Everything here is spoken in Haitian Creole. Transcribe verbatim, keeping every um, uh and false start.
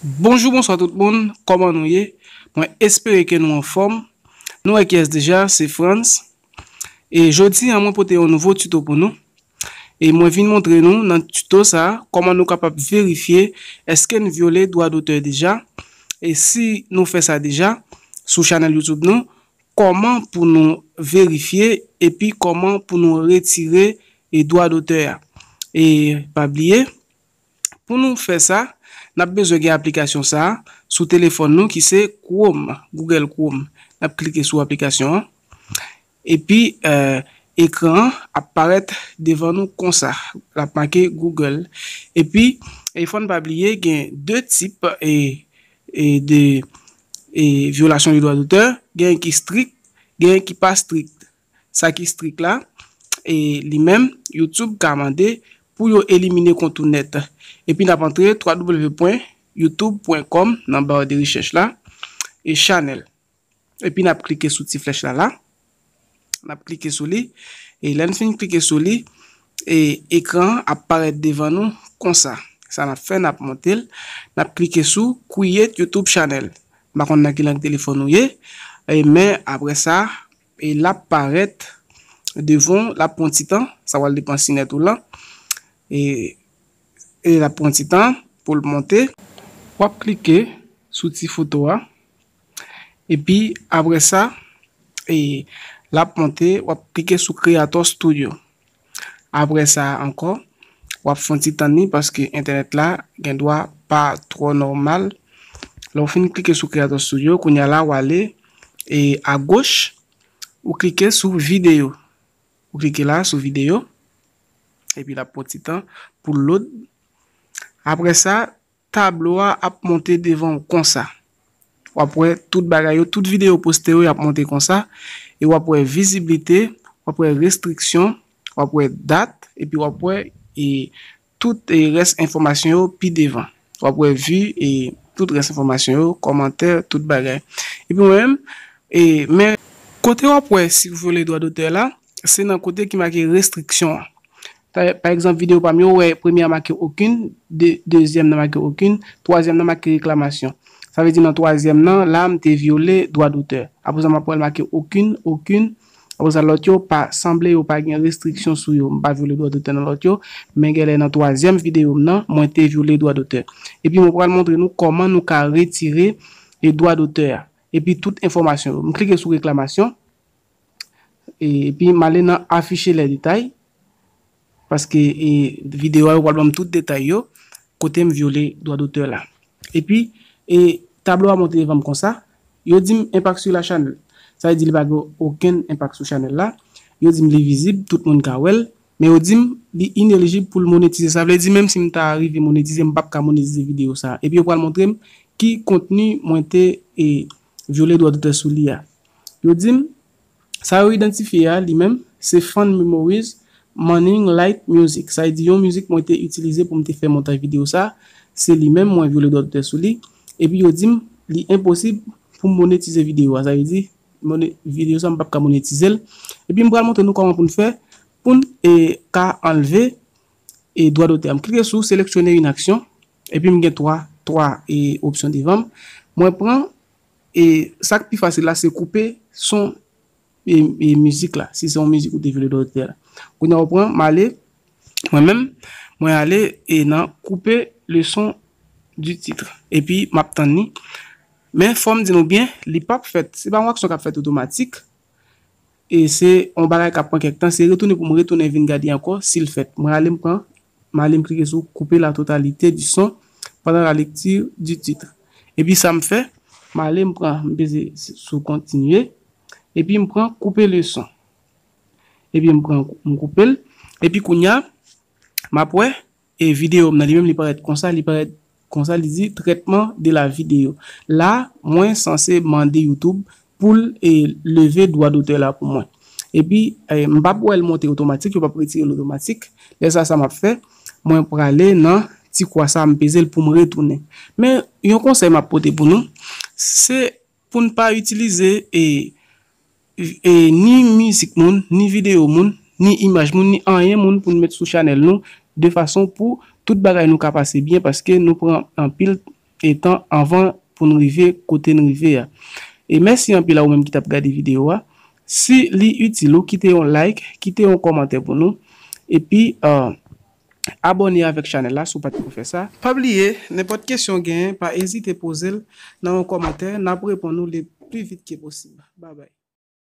Bonjou, bonswa tout moun, kòman nou ye? Mwen espere ke nou anfòm. Nou wè kiyès deja, se Frantz. E jodi a, mwen pote yon nouvo tuto pou nou. E mwen vin montre nou nan tuto sa a, kòman nou kapab verifye èske n vyole dwa dotè deja. E si nou fè sa deja, sou chanèl YouTube nou, kòman pou nou verifye, epi kòman pou nou retire, e, dwa dotè a. E pa bliye, pou nou fè sa, n ap bezwen gen aplikasyon sa a sou telefòn nou ki se Chrome, Google Chrome. N ap klike sou aplikasyon an. Epi, e, ekran an ap parèt devan nou konsa. L ap make Google. Epi, e, fò n pa bliye, gen de tip, e, e, de, e, vyolasyon de dwa dotè. Gen ki strik, gen ki pa strik. Sa ki strik la, e, li menm, YouTube ka mande pou yo elimine kont ou nèt. Epi n ap antre w w w pwen youtube pwen com nan ba de rechèch la, e chanèl. Epi n ap klike sou ti flèch la la. N ap klike sou li. E lè n fin klike sou li, e ekran an ap parèt devan nou konsa. Sa n ap fè, n ap monte l. N ap klike sou Create YouTube Channel. M pa konn nan ki lang telefòn ou ye. E men apre sa, e l ap parèt devan w, l ap pran ti tan. Sa pral depann si nèt ou lan. E, e l ap pran ti tan pou l monte. W ap klike sou ti foto a. Epi apre sa, e, l ap monte, w ap klike sou Creator Studio. Apre sa ankò, w ap fè yon ti tann li paske entènèt la gen dwa pa twò nòmal. Lè w fin klike sou Creator Studio, kounye a la, w ale, e, agoch, ou klike sou videyo. Ou klike la sou videyo, epi l ap pran ti tan pou l load. Apre sa, tablo a ap monte devan w konsa. W ap wè tout bagay yo, tout videyo poste yo, y ap monte konsa. E w ap wè viziblite, w ap wè restriksyon, w ap wè dat, epi w ap wè, e, tout, e, rès enfòmasyon yo pi devan. W ap wè vi, e, tout rès enfòmasyon yo, kòmantè, tout bagay. Epi mwen menm, e, men kote w ap wè si w vyole dwa dotè la, se nan kote ki make restriksyon an. Pa, pa egzanp, videyo pa m yo, w wè premye a make okenn, de, dezyèm nan make okenn, twazyèm nan make reklamasyon. Sa vle di nan twazyèm nan, la, m te vyole dwa dotè. Apre sa, m ap wè l make okenn, okenn. Apre sa, lòt yo pa sanble, yo pa gen restriksyon sou yo. M pa vyole dwa dotè nan lòt yo, men genlè nan twazyèm videyo m nan, mwen te vyole dwa dotè. Epi mwen pral montre nou kòman nou ka retire, e, dwa dotè a. Epi tout enfòmasyon yo. M klike sou reklamasyon. E, epi m ale nan afficher les détails, paske, e, videyo a yo pral ban m tout detay yo, kote m vyole dwa dotè la. Epi, e, tablo a monte devan m konsa, yo di m enpak sou la chanèl. Sa vle di li pa gen okenn enpak sou chanèl la. Yo di m li vizib, tout moun ka wè l, men yo di m li inelijib pou l monetize. Sa vle di menm si m ta rive monetize, m p ap ka monetize videyo sa. Epi yo pral montre m ki kontni mwen te, e, vyole dwa dotè sou li a. Yo di m, sa yo idantifye a, li menm, se Fan Memories Morning Light Music. Sa vle di yon mizik mwen te itilize pou m te fè montaj videyo sa, se li menm mwen vyole dwa dotè sou li. Epi yo di m, li enposib pou m monetize videyo a. Sa vle di, mone-, videyo sa, m p ap ka monetize l. Epi m pral montre nou kòman pou n fè, pou n, e, ka anlve, e, dwa dotè a. M klike sou sélectionner une action, epi m gen twa, twa, e, opsyon devan m. Mwen pran, e, sa k pi fasil la, se koupe son, e, e, mizik la, si se yon mizik ou te vyole dwa dotè la. Kounye a, ou pran, m ale, mwen menm, mwen ale, e, nan couper le son du titre. Epi, m ap tann li. Men, fò m di nou byen, li p ap fèt. Se pa yon aksyon k ap fèt otomatik. E se yon bagay k ap pran kèk tan. Se retounen pou m retounen vin gade ankò si l fèt. Mwen ale m pran, m ale m klike sou couper la totalité du son pendant la lecture du titre. Epi sa m fè, m ale m pran, m peze sou continuer. Epi m pran couper le son. Epi m pran, m koupe l. Epi kounye a, m ap wè, e videyo m nan li menm, li parèt konsa, li parèt konsa, li di traitement de la vidéo. La, mwen sanse mande YouTube pou l, e, leve dwa dotè la pou mwen. Epi, e, m p ap wè l monte otomatik, yo p ap retire l otomatik. Lè sa, sa m ap fè, mwen prale nan ti kwa sa, m peze l pou m retounen. Men, yon konsèy m ap pote pou nou, se pou n pa itilize, e, e, ni mizik moun, ni videyo moun, ni imaj moun, ni anyen moun pou n met sou chanèl nou, de fason pou tout bagay nou ka pase byen, paske nou pran anpil, etan anvan pou n rive kote n rive a. E mèsi anpil a ou menm ki t ap gade videyo a. Si li itil ou, kite yon like, kite yon kòmantè pou nou. Epi, uh, abòne avèk chanèl la si w pa t ko fè sa. Pa bliye, nenpòt kesyon w genyen, pa ezite poze l nan yon kòmantè, n ap reponn ou le pli vit ke posib. Babay.